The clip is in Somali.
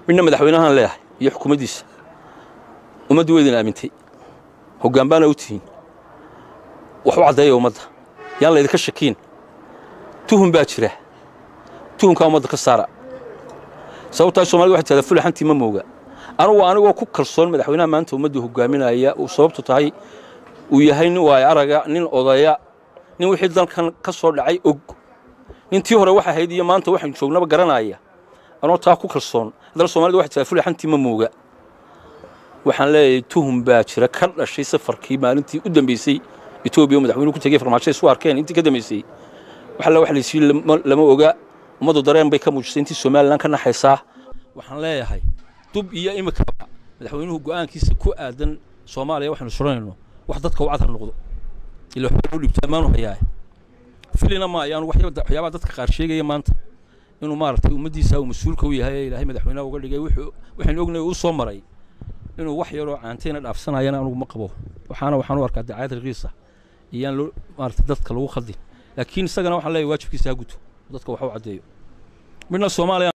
Midna madaxweynahan leeyahay iyo xukuumaddiisa, ummaddu way idin aamintay, hoggaan baana u tihiin, wax u caddeeya ummadda, yaan laydinka shakiin. Tuhun baa jira, tuhunkaa ummadda ka saara. Sababtaa Somalida waxay tahdaa fulaxantii ma mooga. Anugu anigoo ku kalsoon madaxweynaha maanta ummadda hoggaaminaya, uu sababtu tahay uu yahay nin waaya araga, nin odaya, nin wixii dalkan ka soo dhacay og, nin tii hore waxa ahayd iyo maanta waxaynu joognaba garanaya, anoo taa ku kalsoon, haddana Somalida waxay tahdaa fulaxantii ma mooga. Waxaan leeyahay tuhun baa jira ka dhashay safarkii maalintii u dambeysay Etoobiya madaxweynuhu ku tegey, Farmaajo isu arkeen. Intii ka dambeysay wax alla wax laysiin lama oga. Ummaddu dareen bay ka muujisay intii Somaliland ka naxaysaa. Waxaan leeyahay dub iyo imikaba madaxweynuhu go'aankiisa ku aadan Soomaaliya waxaynu suranayno wax dadka u cad ha noqdo, ila waxba loo dhiibto ammaanu hayaa. Filina ma ayaanu waxyaabaha dadka qaar sheegaya maanta inuu maaragtay ummaddiisa uu mas-uulka u yahay ee Ilaahay madaxweynaha uga dhigay wuxuu waxaynu ognahay uu soo maray inuu wax yaroo caantayna dhaafsanayana anugu ma qabo. Waxaana waxaan u arkaa dacaayad raqiisa iyaan loo maaragtay dadka lagu khaldin, laakiin isagana waxaan leeyahay waajibkiisa ha guto, dadka wax u caddeeyo. Midna Soomaaliya